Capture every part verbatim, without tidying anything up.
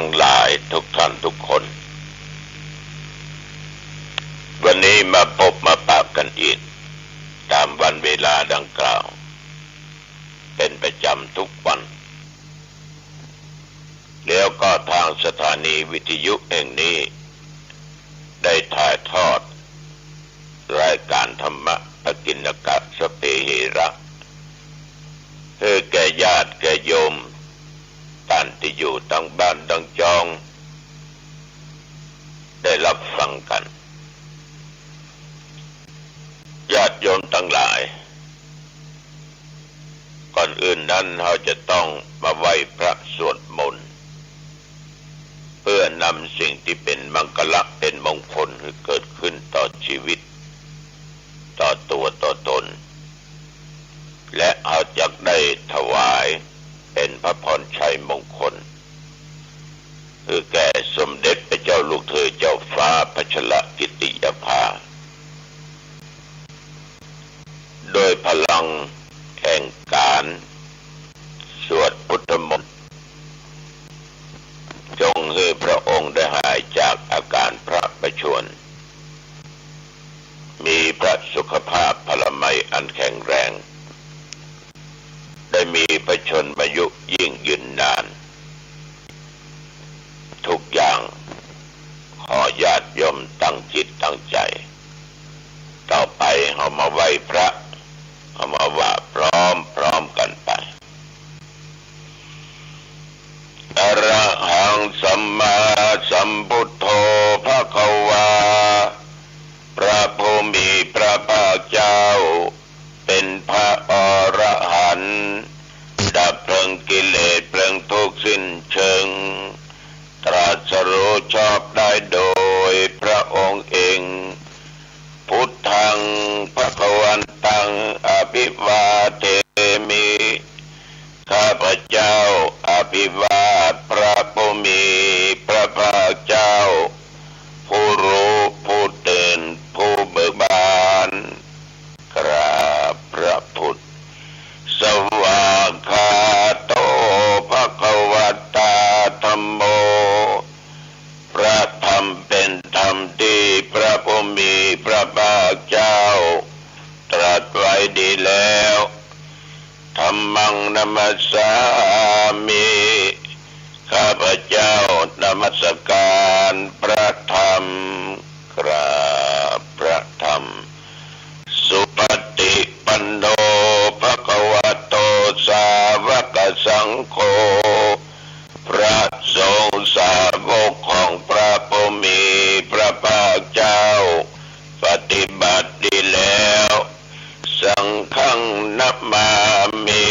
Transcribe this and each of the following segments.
งหลายทุกท่านทุกคน วันนี้มาพบมาปะกันอีก ต๋ามวันเวลาดังกล่าว เป๋นประจ๋ำทุกวัน แล้วก็ตางสถานีวิทยุแห่งนี้ ได้ถ่ายทอด รายก๋านธรรมะ อกิณณกะสัพเพเหระ หื้อแก่ญาติแก่โยม ต้านตี้อยู่ตังบ้านตังจอง ได้ฮับฟังกั๋น ญาติโยมตังหลาย ก่อนอื่นนั้นเฮาจะต้องมาไหว้พระสวดมนต์ เปื้อนำสิ่งตี้เป๋นมังคละเป๋นมงคลหื้อเกิดขึ้นต่อจีวิต ต่อตั๋วต่อต๋น และเฮาจักได้ถวายเป๋นพระพรชัยมงคล หื้อแก่สมเด็จพระเจ้าลูกเธอเจ้าฟ้าพัชรกิติยาภา โดยพลังแห่งก๋านสวดพุทธมนต์ จงหื้อพระองค์ได้หายจากอาก๋านพระประชวร มีพระสุขภาพพลามัยอันแข็งแรง ได้มีพระชนมายุยิ่งยืนนาน ทุกอย่าง ขอญาติโยมตั้งจิตตั้งใจ๋ ต่อไปเฮามาไหว้พระ เฮามาว่าพร้อมๆ กั๋นไป อะระหังสัมมาสัมพุทโธภะคะวา พระผู้มีพระภาคเจ้า เป๋นพระอรหันต์ ดับเพลิงกิเลสเพลิงทุกข์สิ้นเชิง ตรัสรู้ชอบได้โดยพระองค์เอง พุทธังภะคะวันตัง อะภิวาเทมิ ข้าพเจ้าอภิวาทพระผู้มีพระภาคเจ้า ผู้รู้ผู้ตื่นผู้เบิกบาน กราบพระพุทธ สวากขาโตภะคะวะตาธัมโม พระธรรมเป๋นธรรมตี้พระผู้มีพระภาคเจ้าตรัสไว้ดีแล้ว ธัมมังนะมัสสามิ ข้าพเจ้านมัสการพระธรรม กราบพระธรรม สุปฏิปันโนภะคะวะโต สาวกสังโฆ พระสงฆ์สาวกของพระผู้มีพระภาคเจ้า ปฏิบัติดีแล้ว สังฆังนะมามิ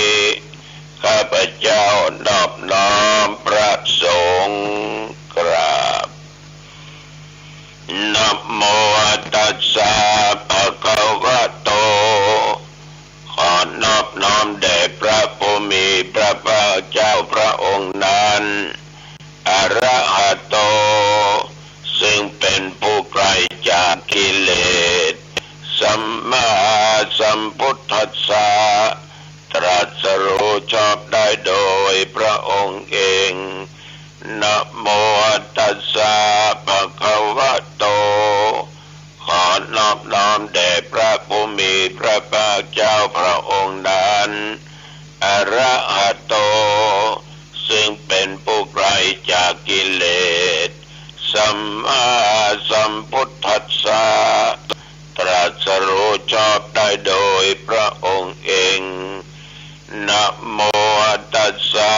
ข้าพเจ้านอบน้อมพระสงฆ์ กราบ นะโมตัสสะภะคะวะโต ขอนอบน้อมแด่พระผู้มีพระภาคเจ้าพระองค์นั้น อะระหะโต ซึ่งเป๋นผู้ไกลจากกิเลส สัมมาสัมพุทธัสสะ ตรัสรู้ชอบได้โดยพระองค์เอง นะโมตัสสะภะคะวะโต ขอนอบน้อมแด่พระผู้มีพระภาคเจ้าพระองค์นั้น อะระหะโต ซึ่งเป๋นผู้ไกลจากกิเลส สัมมาสัมพุทธัสสะ ตรัสรู้ชอบได้โดยพระองค์เอง นะโมตัสสะ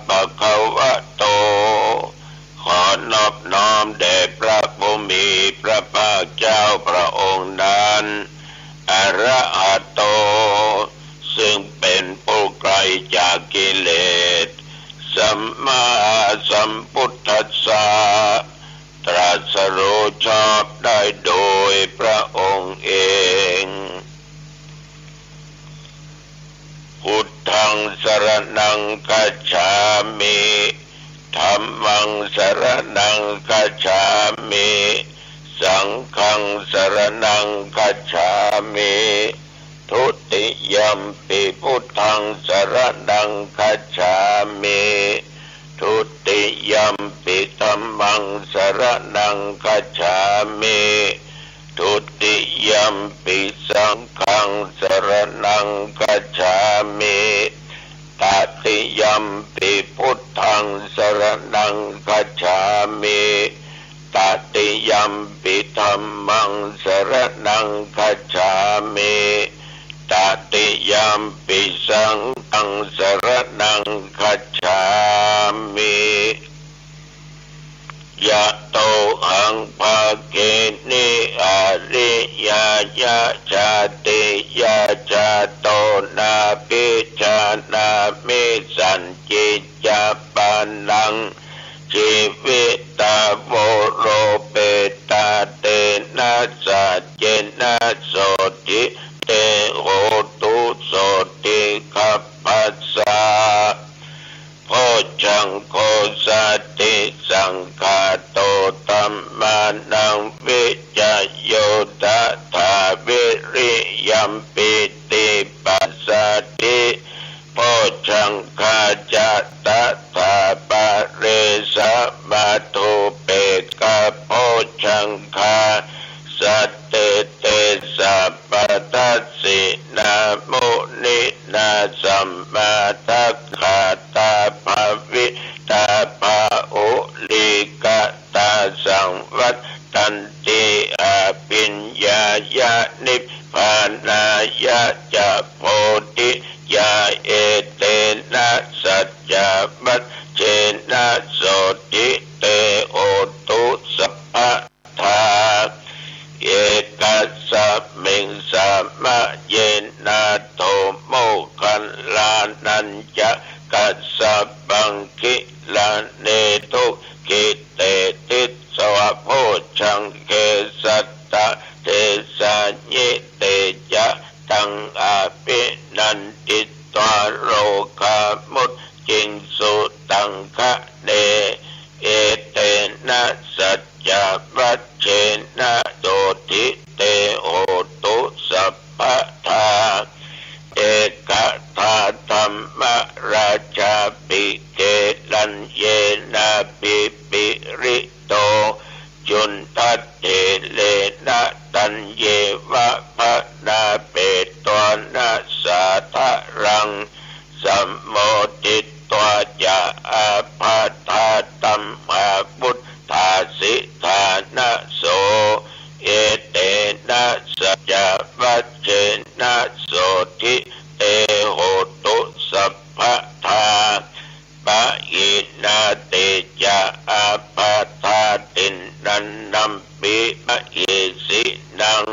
ภะคะวะโต ขอนอบน้อมแด่พระผู้มีพระภาคเจ้าพระองค์นั้น อะระหะโต ซึ่งเป๋นผู้ไกลจากกิเลส สัมมาสัมพุทธัสสะ ตรัสรู้ชอบได้โดยพระองค์เอง พุทธังสรณังคัจฉามิ ธัมมังสรณังคัจฉามิ สังฆังสรณังคัจฉามิ ทุติยัมปิพุทธังสรณังคัจฉามิ ทุติ ยมปิ ธัมมัง สรณัง คัจฉามิ ทุติยมปิ สังฆัง สรณัง คัจฉามิ ตติยมปิ พุทธัง สรณัง คัจฉามิ ตติยมปิ ธัมมัง สรณัง คัจฉามิ ตติยมปิ สังฆัง สรณัง คัจฉามิ ยะโต หัง ภะคินิ อะริยายะ ชาติยะ จาโต นาภิจานามิ สัญญิจจะ ปานัง จีวิตา โว โรเปตา เตนะ สัจเจนะ โสตถิ เต โหตุ โสตถิ คัพพะสสะ โพชฌังโค สัตถิสังฆาโต ธัมมานัง วิจโย ตถา วิริยมปิ ติปัสสะทิ โพชฌังคา จะ ตถา ปะเร สะ มะ ทู เปกขะ โพชฌังคา สัตเต เต สัพพะทัสสินา มุนินา สัมมาทักขาตา ภาวิตา ภาอุลีกตา สังวัตตันติ อะภิญญายะ นิพพานายะ จะ โพธิยา เอเตนะ สัจจวัจเจนะ โสตถิ เต โหตุ สัพพะ ทา เอกัสสะมิง สะมะเย นาโถ โมคคัลลานัญจะกัสสะปัง กิลาเน ทุกขิเต ทิสสะ โพชฌังเข สัตตะ เทสายิ เตจะ ตัง อะภินันทิ ตวา โลกามุจจิงสุ ตังคะเน เอเตนะ สัจจวัจเจนะ โสตถิ เต โหตุ สัพพะทา เอกทา ธัมมราชาปิ เกลัญเยนะ ภิ ปิริโต จุณฑัฏฐิเรนะ ตัญเยวะ พะนาเปตวานะ สาทะรัง สัมโมทิตวา จะ อาภาธา ตัมหา วุฏฐาสิทานะโส เอเตนะ สัจจวัจเจนะ โสตถิ เต โหตุ สัพพะทา ปะหินาติ จะ อาภาธา ติณณัมปิ มะหิสินัง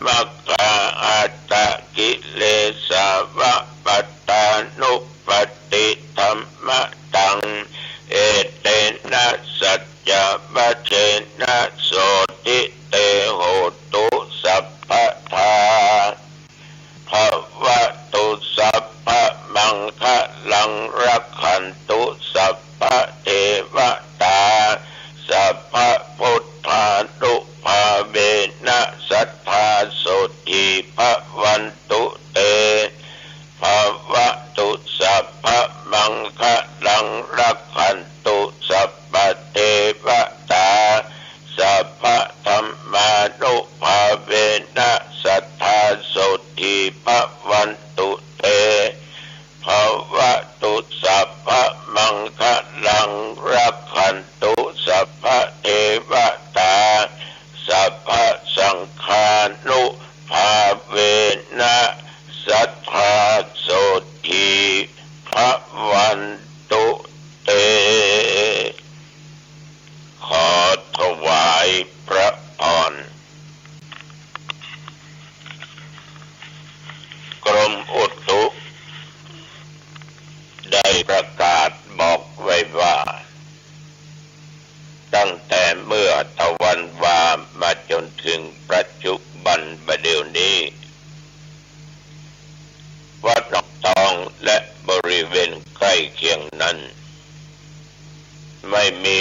มัคคาหัตถกิเลสาวะ ปัตตานุปัตติธัมมะตัง เอเตนะ สัจจวัจเจนะ โสตถิ เต โหตุ สัพพะทา ภะวะตุ สัพพะมังคะลัง รักขันตุ สัพพะเทวะตา สัพพะพุทธานุภาเวนะ สัตถา โสตถี ภะวันตุ เต ภะวะตุ สัพพะมังคะลัง รักขันตุ สัพพะเทวะตา สัพพะธัมมานุภาเวนะ สัตถา โสตถี ภะวันตุ เต ภะวะตุ สัพพะมังคะลัง รักขันตุ สัพพะเทวะตา สัพพะสังฆานุภาเวนะ สัตถา โสตถี ภะวันตุ เต ขอถวายพระพร กรมอุตุได้ประกาศบอกไว้ว่า ตั้งแต่เมื่อตะวันวามาจนถึงปัจจุบันบ่าเดี่ยวนี้ วัดหนองตองและบริเวณใกล้เคียงนั้น ไม่มี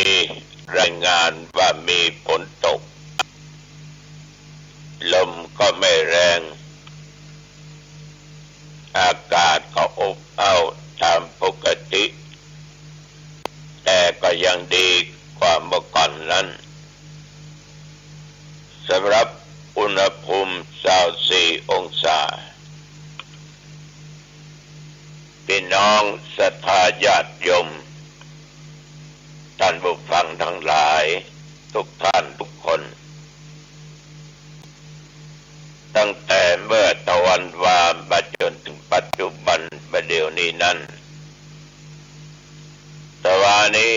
รายงานว่ามีฝนตก ลมก็ไม่แรง อากาศก็อบอ้าวตามปกติ แต่ก็ ยังดีกว่าเมื่อก่อนนั้น สำหรับอุณหภูมิซาวสี่องศา พี่น้องศรัทธาญาติโยม ท่านผู้ฟังทั้งหลาย ทุกท่านทุกคน ตั้งแต่เมื่อตะวันวามาจนถึงปัจจุบันประเดี๋ยวนี้นั้น ตะวานี้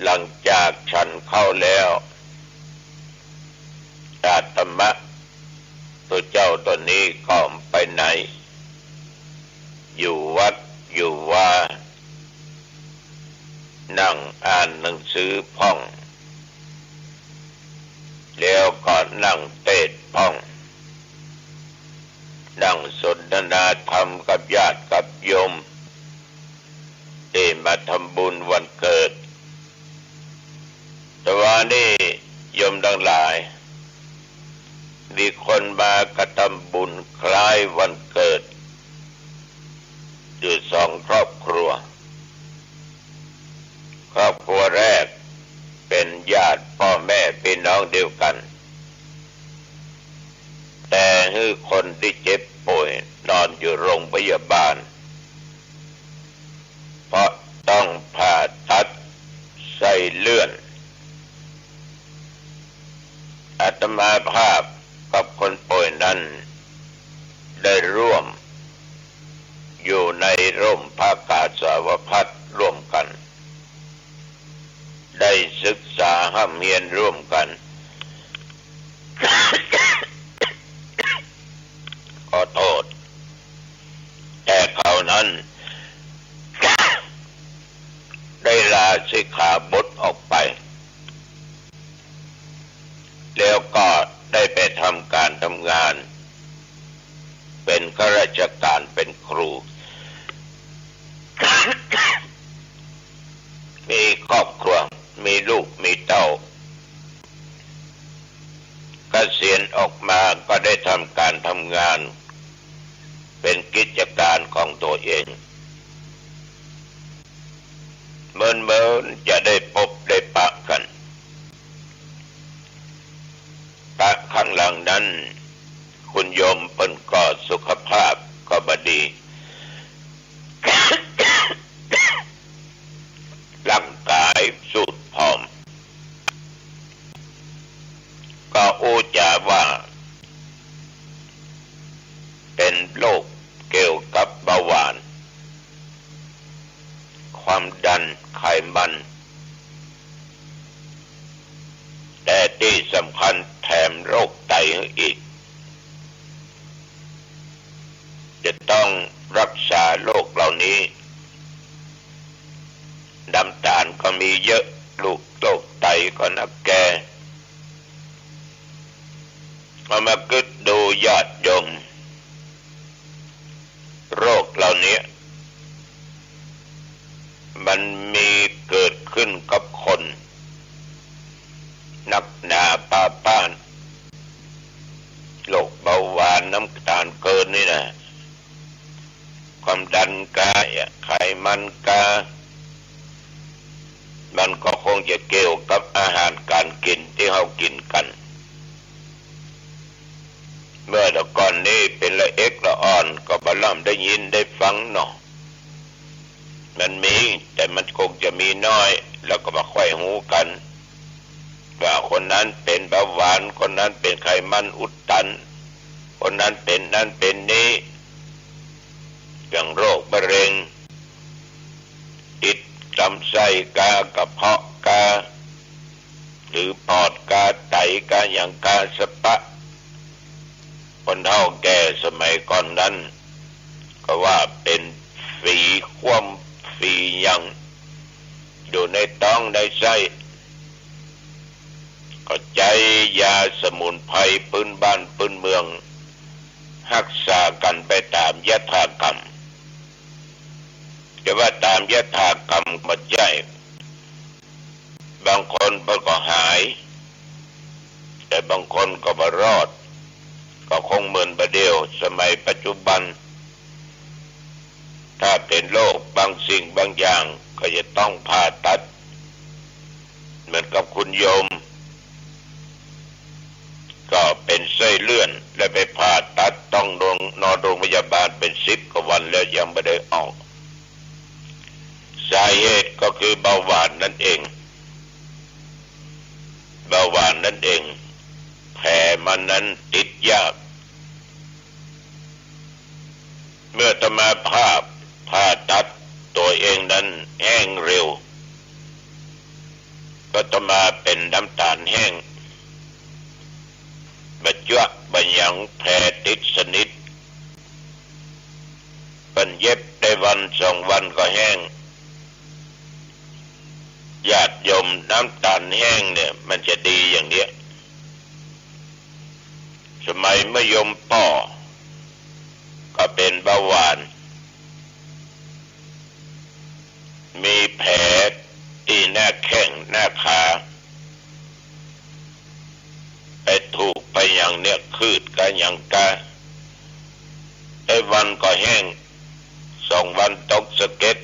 หลังจากฉันข้าวแล้ว อาตมา ตัวเจ้าตนนี้ก็ไปไหน อยู่วัดอยู่วา นั่งอ่านหนังสือพ่อง แล้วก็นั่งเตศน์พ่อง นั่งสนทนาธรรมกับญาติกับโยม ตี้มาทำบุญวันเกิด ตะวานี้โยมทั้งหลาย มีคนมากระทำบุญคล้ายวันเกิด อยู่สองครอบครัว ครอบครัวแรกเป็นญาติพ่อแม่พี่น้องเดียวกัน แต่หื้อคนตี้เจ็บป่วยนอนอยู่โรงพยาบาล เพราะต้องผ่าตัดไส้เลื่อน อาตมาภาพกับคนป่วยนั้นได้ร่วมอยู่ในร่มผ้ากาสาวพัสตร์ร่วมกัน ได้ศึกษาฮ่ำเฮียนร่วมกัน ขอโทษ แต่เขานั้น ได้ลาสิกขาบทออกไป แล้วก็ได้ไปทำการทำงาน เป็นข้าราชการเป็นครู มีครอบครัว มีลูก มีเต้า เกษียณออกมาก็ได้ทำการทำงาน เป็นกิจการของตัวเอง เหมือนๆ จะได้ปบได้ปะกัน กะข้างหลังนั้น คุณโยมเปิ้นก็สุขภาพก็บ่ดี ร่างกายทรุดโทรม ก็อู้จ๋าว่า เป๋นโรคเกี่ยวกับเบาหวาน ความดัน ไขมัน แต่ตี้สำคัญแถมโรคไตหื้ออีก จะต้องรักษาโรคเหล่านี้ น้ำต๋าลก็มีเยอะ ลูก โรคไตก็นักแก่ เอามากึ๊ดดูญาติโยม โรคเหล่านี้ มันมีเกิดขึ้นกับคน นักหนาปาป๊าน โรคเบาหวาน น้ำต๋าลเกินนี่นะ ความดันกา ไขมันกา มันก็คงจะเกี่ยวกับอาหารก๋านกิ๋นตี้เฮากิ๋นกั๋น เมื่อแต่ก่อนนี้เป๋นละเอ็กละอ่อน ก็บ่ล้ำได้ยินได้ฟังเนาะ มันมี แต่มันคงจะมีน้อย แล้วก็บ่ค่อยฮู้กั๋น ว่าคนนั้นเป๋นเบาหวาน คนนั้นเป๋นไขมันอุดตัน คนนั้นเป๋นนั้นเป๋นนี้ อย่างโรคมะเร็ง ติดลำไส้กา กระเพาะกา หรือปอดกา ไตกา หยังกาสะปะ คนเฒ่าแก่สมัยก่อนนั้น ก็ว่าเป๋นฝีคว่ำฝีหยัง อยู่ในต๊องในไส้ ก็ใจ๊ยาสมุนไพรปื๊นบ้านปื๊นเมือง ฮักษากั๋นไปต๋ามยถากรรม จะว่าต๋ามยถากรรมก็บ่ใจ้ บางคนเปิ้นก็หาย แต่บางคนก็บ่รอด ก็คงเหมือนบ่าเดี่ยว สมัยปัจจุบัน ถ้าเป๋นโรคบางสิ่งบางอย่าง เค ก็จะต้องผ่าตัด เหมือนกับคุณโยม ก็เป๋นเส้นเลือด แล้วไปผ่าตัด ต้องลง นอนโรงพยาบาลเป๋นสิบกว่าวันแล้วยังบ่ได้ออก สาเหตุก็คือเบาหวานนั่นเอง เบาหวานนั่นเอง แผลมันนั้นติดยาก เมื่ออาตมาภาพผ่าตัด ตั๋วเองนั้นแห้งเร็ว ก็อาตมาเป๋นน้ำต๋าลแห้ง บ่จั๊วะบ่หยัง แผลติดสนิท เปิ้นเย็บได้วันสองวันก็แห้ง ญาติโยม น้ำต๋าลแห้งเนี่ยมันจะดีอย่างเนี้ย สมัยเมื่อโยมป้อก็เป๋นเบาหวาน มีแผลตี้หน้าแข้งหน้าขา ไปถูกไปหยังเนี่ย คืดกะหยังกะ ได้วันก็แห้ง สองวันตกสะเก็ด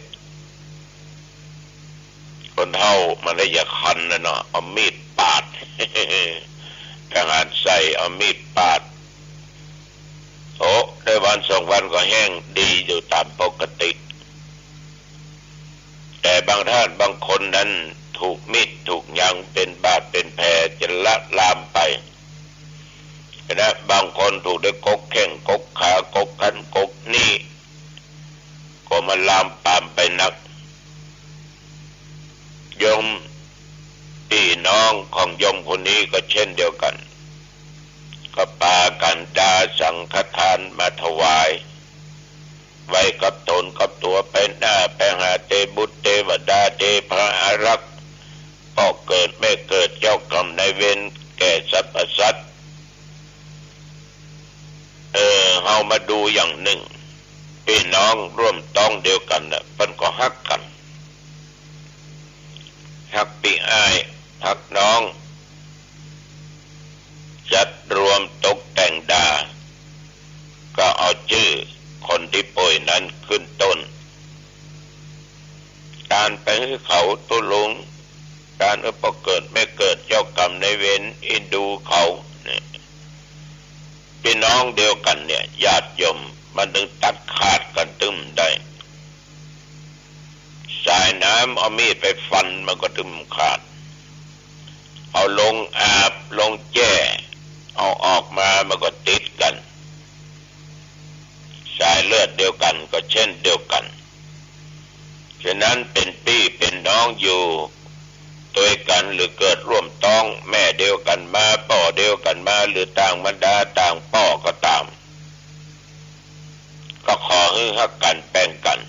คนเฒ่ามันละอยากคันนะเนาะ เอามีดปาด ไปหาใส่ เอามีดปาด โอ้ ได้วันสองวันก็แห้งดีอยู่ต๋ามปกติ แต่บางท่านบางคนนั้นถูกมีดถูกหยังเป๋นบาดเป๋นแผลจะละลามไปนะ บางคนถูกได้กกแข้งกกขากกคันกกนี้ ก็มันลามปามไปนัก โยม ปี้น้องของโยมคนนี้ก็เช่นเดียวกั๋น ก็ปากั๋นดาสังฆทานมาถวาย ไหว้กับต๋นกับตั๋ว ไปหน้าไปหาเตบุตรเตวดา เตพระอารักษ์ ป้อเกิดแม่เกิด เจ้ากรรมนายเวร แก่สรรพสัตว์ เออ เฮามาดูอย่างนึ่ง ปี้น้องร่วมต๊องเดียวกั๋นน่ะ เปิ้นก็ฮักกั๋น ฮักปี้อ้าย ฮักน้อง จัดรวมตกแต่งดา ก็เอาจื้อคนตี้ป่วยนั้นขึ้นต้น ก๋านไปหื้อเขาตุ๊ลุง ก๋านหื้อป้อเกิดแม่เกิด เจ้ากรรมนายเวรเอ็นดูเขาเนี่ย ปี้น้องเดียวกั๋นเนี่ย ญาติโยม มันตึงตัดขาดกั๋นตึงได้ สายน้ำเอามีดไปฟันมันก็ตึงขาด เอาลงอาบลงแจ้ เอาออกมามันก็ติดกั๋น สายเลือดเดียวกั๋นก็เช่นเดียวกั๋น ฉะนั้นเป๋นปี้เป๋นน้องอยู่ตวยกั๋น หรือเกิดร่วมต๊องแม่เดียวกั๋นมา ป้อเดียวกั๋นมา หรือต่างมารดาต่างป้อก็ต๋าม ก็ขอหื้อฮักกั๋นแปงกั๋น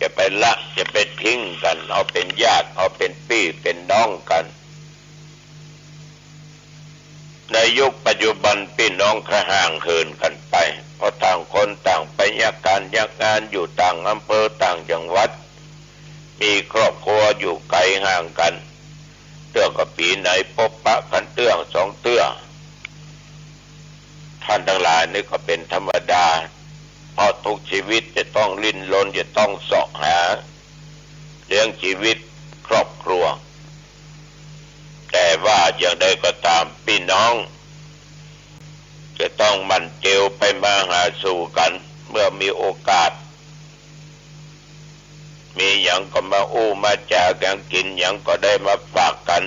จะไปละจะไปทิ้งกั๋น เอาเป๋นญาติ เอาเป๋นปี้เป๋นน้องกั๋น ในยุคปัจจุบันปี้น้องก็ห่างเหินกั๋นไป เพราะต่างคนต่างไปเยียะก๋านเยียะงาน อยู่ต่างอำเภอต่างจังหวัด มีครอบครัวอยู่ไก๋ห่างกั๋น เตื้อก็ปี๋ไหนปบปะกั๋นเตื้อสองเตื้อ ท่านตังหลาย นี่ก็เป๋นธรรมดา เพราะทุกชีวิตจะต้องดิ้นรน จะต้องเสาะหาเลี้ยงชีวิตครอบครัว แต่ว่าอย่างใดก็ต๋าม ปี้น้องจะต้องหมั่นเตียวไปมาหาสู่กั๋น เมื่อมีโอกาส มีหยังก็มาอู้มาจ๋ากั๋น กิ๋นหยังก็ได้มาฝากกั๋น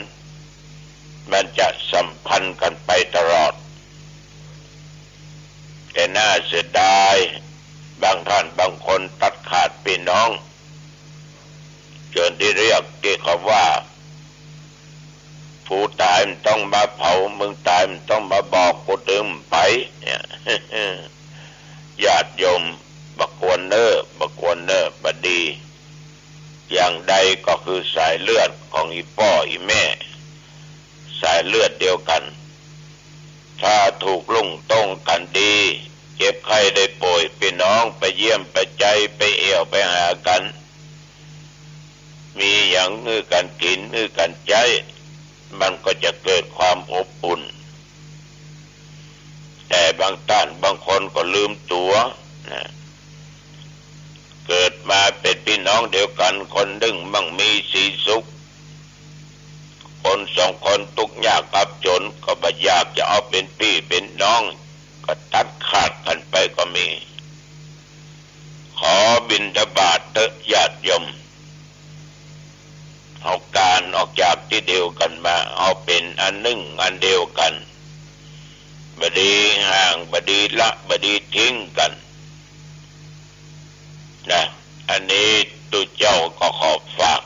มันจะสัมพันธ์กั๋นไปตลอด แต่น่าเสียดาย บางท่านบางคนตัดขาดปี้น้อง เจิ่นตี้เรียกตี้เขาว่า กูต๋ายบ่ต้องมาเผา มึงต๋ายบ่ต้องมาบอก กูตึงไป เนี่ย ญาติโยม บ่ควรเน่อ บ่ควรเน่อ บ่ดี อย่างใดก็คือสายเลือดของอี่ป้ออี่แม่ สายเลือดเดียวกั๋น ถ้าถูกลุ่งต้งกั๋นดี เจ็บไข้ได้ป่วย ปี้น้องไปเยี่ยมไปใจ๊ ไปเอี่ยวไปหากั๋น มีหยังหื้อกั๋นกิ๋น หื้อกั๋นใจ๊ มันก็จะเกิดความอบอุ่น แต่บางต้านบางคนก็ลืมตั๋วนะ เกิดมาเป๋นปี้น้องเดียวกั๋น คนนึ่งมั่งมีสีสุข คนสองคนตุ๊กยากอับจ๋น ก็บ่อยากจะเอาเป๋นปี้เป๋นน้อง ก็ตัดขาดกั๋นไปก็มี ขอบิณฑบาตเต๊อะญาติโยม เฮาก๋านออกจากตี้เดียวกั๋นมา เฮาเป๋นอันนึ่งอันเดียวกั๋น บ่ดีห่าง บ่ดีละ บ่ดีทิ้งกั๋นนะ อันนี้ตุ๊เจ้าก็ขอฝาก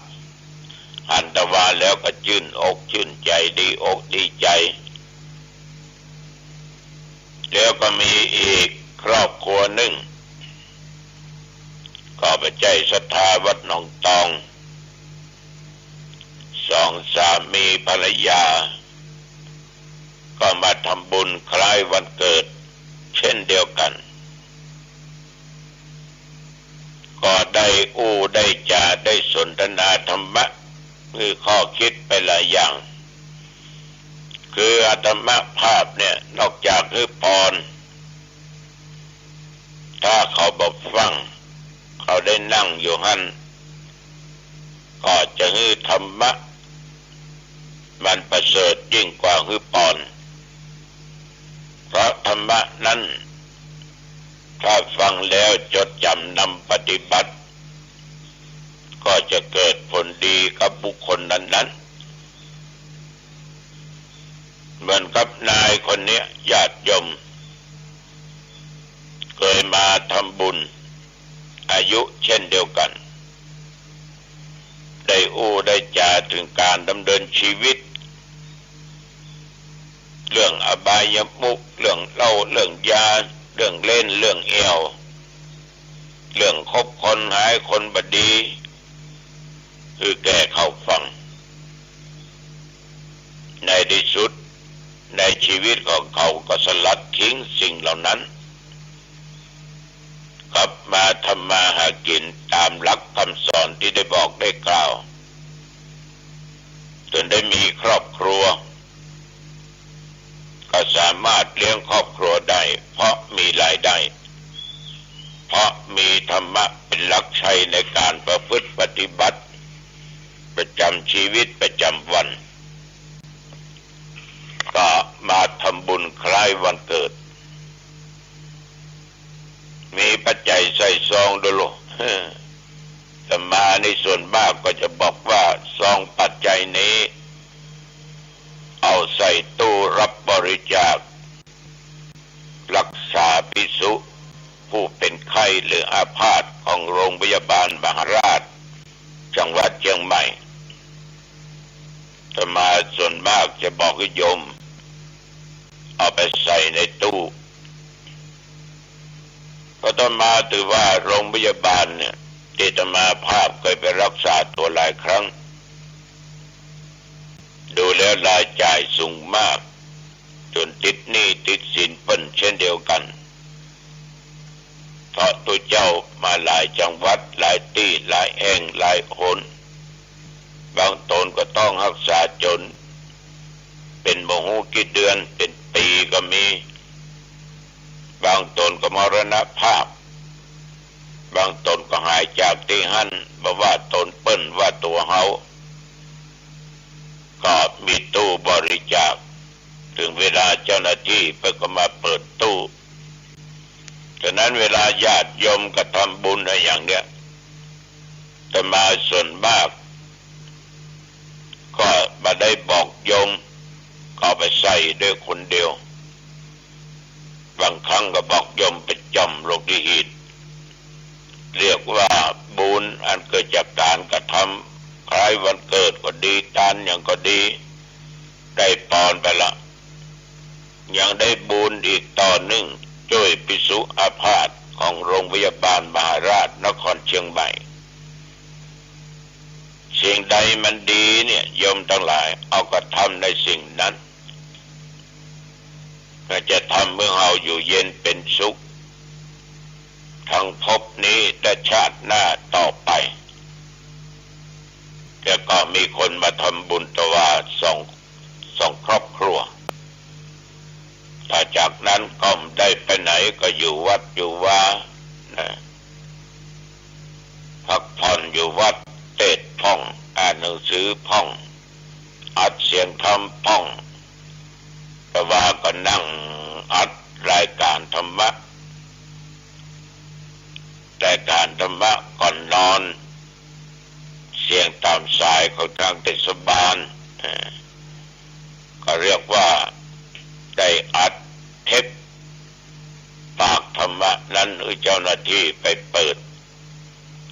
หันตะวาแล้วก็จื้นอกจื้นใจ๋ ดีอกดีใจ๋ แล้วก็มีอีกครอบครัวนึ่ง ก็ไปใจ๊ศรัทธาวัดหนองตอง สองสามีภรรยา ก็มาทำบุญคล้ายวันเกิดเช่นเดียวกั๋น ก็ได้อู้ได้จ๋า ได้สนทนาธรรมะ หื้อข้อกึ๊ดไปหลายอย่าง คืออาตมาภาพเนี่ย นอกจากหื้อปอน ถ้าเขาบ่ฟั่ง เขาได้นั่งอยู่หั้น ก็จะหื้อธรรมะ มันประเสริฐยิ่งกว่าหื้อปอน เพราะธรรมะนั้น ถ้าฟังแล้วจดจ๋ำนำปฏิบัติ ก็จะเกิดผลดีกับบุคคลนั้นๆ เหมือนกับนายคนเนี้ย ญาติโยม เกยมาทำบุญ อายุเช่นเดียวกั๋น ได้อู้ได้จ๋าเถิงก๋านดำเนินชีวิต เรื่องอบายมุข เรื่องเหล้า เรื่องยา เรื่องเล่น เรื่องแอ่ว เรื่องคบคนหายคนบ่ดี หื้อแก่เขาฟัง ในตี้สุด ในชีวิตของเขาก็สลัดทิ้งสิ่งเหล่านั้น กลับมาทำมาหากิ๋นต๋ามหลักกำสอนตี้ได้บอกได้กล่าว จ๋นได้มีครอบครัว ก็สามารถเลี้ยงครอบครัวได้ เพราะมีรายได้ เพราะมีธรรมะเป๋นหลักชัยในก๋านประพฤติปฏิบัติ ประจ๋ำชีวิตประจ๋ำวัน ก็มาทำบุญคล้ายวันเกิด มีปัจจัยใส่ซองโดยลูก อาตมานี่ส่วนมากก็จะบอกว่าซองปัจจัยนี้ เอาใส่ตู้รับบริจาค รักษาภิกษุผู้เป๋นไข้หรืออาพาธของโรงพยาบาลมหาราช จังหวัดเจียงใหม่ อาตมาส่วนมากจะบอกหื้อโยม เอาไปใส่ในตู้ เพราะอาตมาถือว่าโรงพยาบาลเนี่ย ตี้อาตมาภาพเกยไปรักษาตั๋วหลายครั้ง ดูแล้วรายจ่ายสูงมาก จ๋นติดหนี้ติดสินเปิ้นเช่นเดียวกั๋น เพราะตุ๊เจ้ามาหลายจังหวัด หลายตี้ หลายแห่ง หลายหน บางต๋นก็ต้องฮักษาจ๋นเป๋นบ่ฮู้กี่เดือน เป๋นปี๋ก็มี บางต๋นก็มรณภาพ บางต๋นก็หายจากตี้หั้น บ่ว่าต๋นเปิ้นว่าตั๋วเฮา ก็มีตู้บริจาค เถิงเวลาเจ้าหน้าตี้เปิ้นก็มาเปิดตู้ ฉะนั้นเวลาญาติโยมกระทำบุญอะหยังเนี่ย อาตมาส่วนมาก ก็บ่ได้บอกโยม ก็เอาไปใส่ด้วยคนเดียว บางครั้งก็บอกโยมไปจ่อมลงตี้หีบ เรียกว่าบุญอันเกิดจากก๋านกระทำ คล้ายวันเกิดก็ดี ตานหยังก็ดี ได้ปอนไปละ ยังได้บุญอีกต่อนึ่ง จ้วยภิกษุอาพาธของโรงพยาบาลมหาราชนครเจียงใหม่ สิ่งใดมันดีเนี่ย โยมตังหลาย เอากระทำในสิ่งนั้น ก็จะทำหื้อเฮาอยู่เย็นเป๋นสุข ทั้งภพนี้และชาติหน้าต่อไป แล้วก็มีคนมาทำบุญตวาสอง สองครอบครัว ต่อจากนั้นก็บ่ได้ไปไหน ก็อยู่วัดอยู่วานะ พักผ่อนอยู่วัด เตสน์พ่อง อ่านหนังสือพ่อง อัดเสียงธรรมพ่อง แต่ว่าก็นั่งอัดรายการธรรมะ รายการธรรมะก่อนนอน เสียงตามสายของทางเทศบาล เอ่อ ก็เรียกว่าได้อัดเทปฝากธรรมะนั้นหื้อเจ้าหน้าตี้ไปเปิด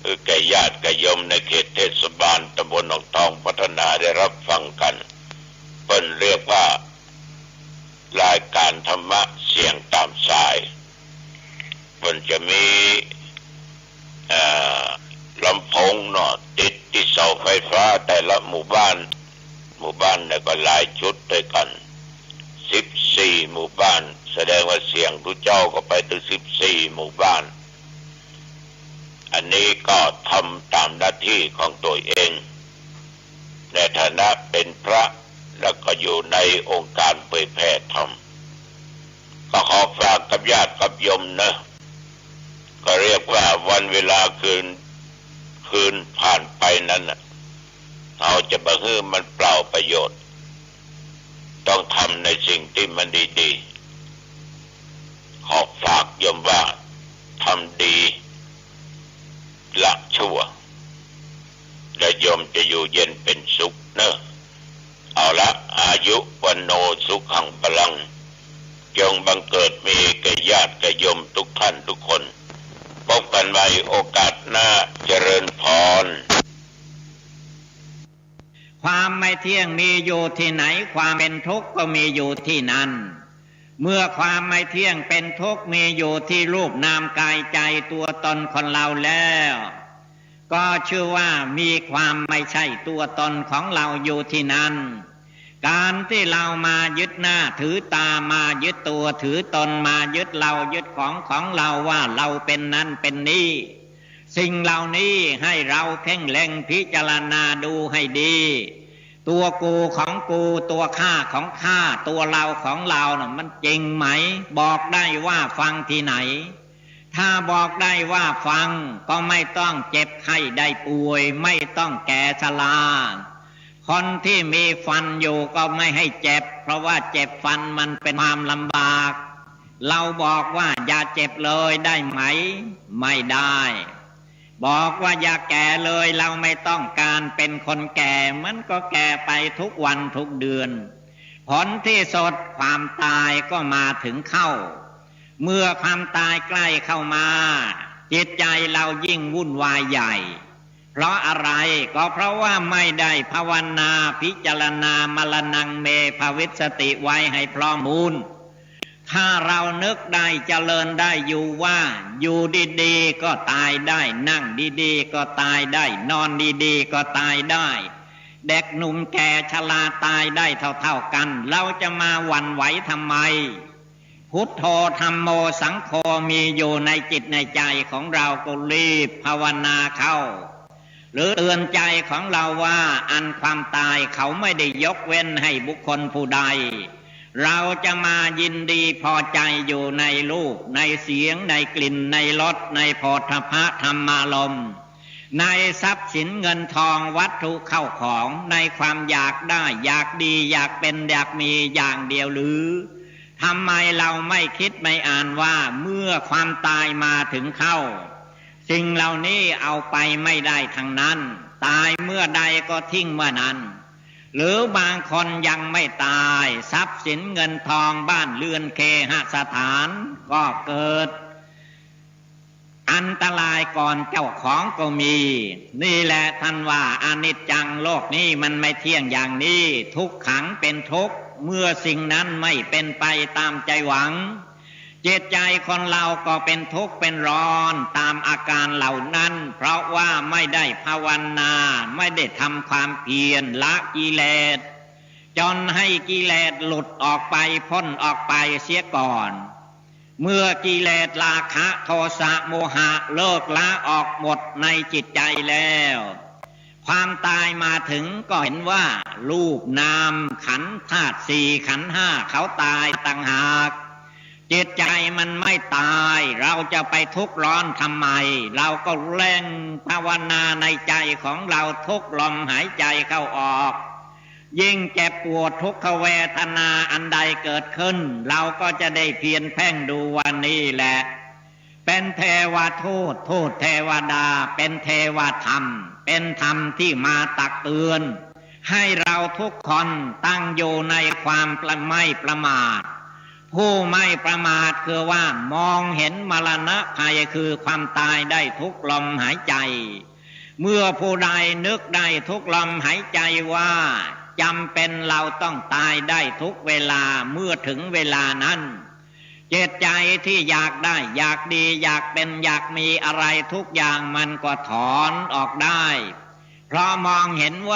หื้อแก่ญาติแก่โยมในเขตเทศบาลตำบลหนองทองพัฒนาได้ฮับฟังกั๋น เปิ้นเรียกว่า รายการธรรมะเสียงตามสาย เปิ้นจะมี เอ่อ ลำโพงเนาะ ติดตี้เสาไฟฟ้าแต่ละหมู่บ้าน หมู่บ้านเนี่ยก็หลายจุดตวยกั๋น สิบสี่หมู่บ้าน แสดงว่าเสียงตุ๊เจ้าก็ไปเถิงสิบสี่หมู่บ้าน อันนี้ก็ทำตามหน้าตี้ของตั๋วเอง ในฐานะเป๋นพระ แล้วก็อยู่ในองค์การเผยแผ่ธรรม ก็ขอฝากกับญาติกับโยมเนาะ ก็เรียกว่าวันเวลาคืน คืนผ่านไปนั้นน่ะ เฮาจะบ่หื้อมันเปล่าประโยชน์ ต้องทำในสิ่งตี้มันดีๆ ขอฝากโยมว่า ทำดี ละชั่ว และโยมจะอยู่เย็นเป๋นสุขเนาะ เอาละ อายุ วัณโณ สุขัง พลัง จงบังเกิดมีแก่ญาติแก่โยมทุกท่านทุกคน พบกั๋นใหม่โอกาสหน้า เจริญพร ความไม่เที่ยงมีอยู่ตี้ไหน ความเป๋นทุกข์ก็มีอยู่ตี้นั้น เมื่อความไม่เที่ยงเป๋นทุกข์มีอยู่ตี้รูปนามกายใจ๋ตั๋วตนคนเฮาแล้ว ก็ชื่อว่ามีความไม่ใช่ตั๋วตนของเฮาอยู่ตี้นั้น ก๋านตี้เฮามายึดหน้าถือต๋า มายึดตั๋วถือต๋น มายึดเฮายึดของของเฮา ว่าเฮาเป๋นนั้นเป๋นนี้ สิ่งเหล่านี้หื้อเฮาเพ่งเล็งพิจารณาดูหื้อดี ตั๋วกูของกู ตั๋วข้าของข้า ตั๋วเฮาของเฮาน่ะ มันจริงไหม บอกได้ว่าฟังตี้ไหน ถ้าบอกได้ว่าฟัง ก็ไม่ต้องเจ็บไข้ได้ป่วย ไม่ต้องแก่ชรา คนตี้มีฟันอยู่ก็ไม่หื้อเจ็บ เพราะว่าเจ็บฟันมันเป๋นความลำบาก เฮาบอกว่าอย่าเจ็บเลยได้ไหม ไม่ได้ บอกว่าอย่าแก่เลย เฮาไม่ต้องก๋านเป๋นคนแก่ มันก็แก่ไปทุกวันทุกเดือน ผลตี้สุดความต๋ายก็มาเถิงเข้า เมื่อความต๋ายใก้เข้ามา จิตใจ๋เฮายิ่งวุ่นวายใหญ่ เพราะอะไร ก็เพราะว่าไม่ได้ภาวนาพิจารณามรณังเมภวิสสติไว้ให้พร้อมมูล ถ้าเฮานึกได้เจริญได้อยู่ว่า อยู่ดีๆ ก็ต๋ายได้ นั่งดีๆ ก็ต๋ายได้ นอนดีๆ ก็ต๋ายได้ เด็กหนุ่มแก่ชราต๋ายได้เท่าๆ กั๋น เฮาจะมาหวั่นไหวทำไม พุทโธ ธัมโม สังโฆ มีอยู่ในจิตในใจ๋ของเฮา ก็รีบภาวนาเข้า หรือเตือนใจ๋ของเฮาว่า อันความต๋ายเขาไม่ได้ยกเว้นให้บุคคลผู้ใด เฮาจะมายินดีพอใจ๋อยู่ในรูป ในเสียง ในกลิ่น ในรส ในโผฏฐัพพะธรรมารมณ์ ในทรัพย์สินเงินทองวัตถุเข้าของ ในความอยากได้อยากดี อยากเป๋นอยากมีอย่างเดียวหรือ ทำไมเฮาไม่คิดไม่อ่านว่า เมื่อความต๋ายมาเถิงเข้า สิ่งเหล่านี้เอาไปไม่ได้ทั้งนั้น ต๋ายเมื่อใดก็ทิ้งเมื่อนั้น หรือบางคนยังไม่ต๋าย ทรัพย์สินเงินทองบ้านเฮือนเคหสถานก็เกิดอันตรายก่อนเจ้าของก็มี นี่แหละท่านว่าอนิจจัง โลกนี้มันไม่เที่ยงอย่างนี้ ทุกขัง เป๋นทุกข์ เมื่อสิ่งนั้นไม่เป๋นไปต๋ามใจ๋หวัง จิตใจ๋คนเฮาก็เป๋นทุกข์เป๋นร้อนต๋ามอาก๋านเหล่านั้น เพราะว่าไม่ได้ภาวนา ไม่ได้ทำความเพียรละกิเลส จ๋นหื้อกิเลสหลุดออกไป ป๊นออกไปเสียก่อน เมื่อกิเลสราคะโทสะโมหะเลิกละออกหมดในจิตใจ๋แล้ว ความต๋ายมาเถิงก็หันว่ารูปนามขันธ์ธาตุสี่ขันธ์ห้าเขาต๋ายต่างหาก จิตใจมันไม่ตาย เราจะไปทุกข์ร้อนทำไม เราก็เร่งภาวนาในใจของเราทุกลมหายใจเข้าออก ยิ่งเจ็บปวดทุกขเวทนาอันใดเกิดขึ้น เราก็จะได้เพียรเพ่งดูว่านี่แหละ เป็นเทวทูต ทูตเทวดา เป็นเทวธรรม เป็นธรรมที่มาตักเตือน ให้เราทุกคนตั้งอยู่ในความประ- ไม่ประมาท ผู้ไม่ประมาทคือว่ามองเห็นมรณะภัยคือความตายได้ทุกลมหายใจ เมื่อผู้ใดนึกได้ทุกลมหายใจว่าจำเป็นเราต้องตายได้ทุกเวลา เมื่อถึงเวลานั้น จิตใจที่อยากได้ อยากดี อยากเป็น อยากมีอะไรทุกอย่างมันก็ถอนออกได้ เพราะมองเห็นว่า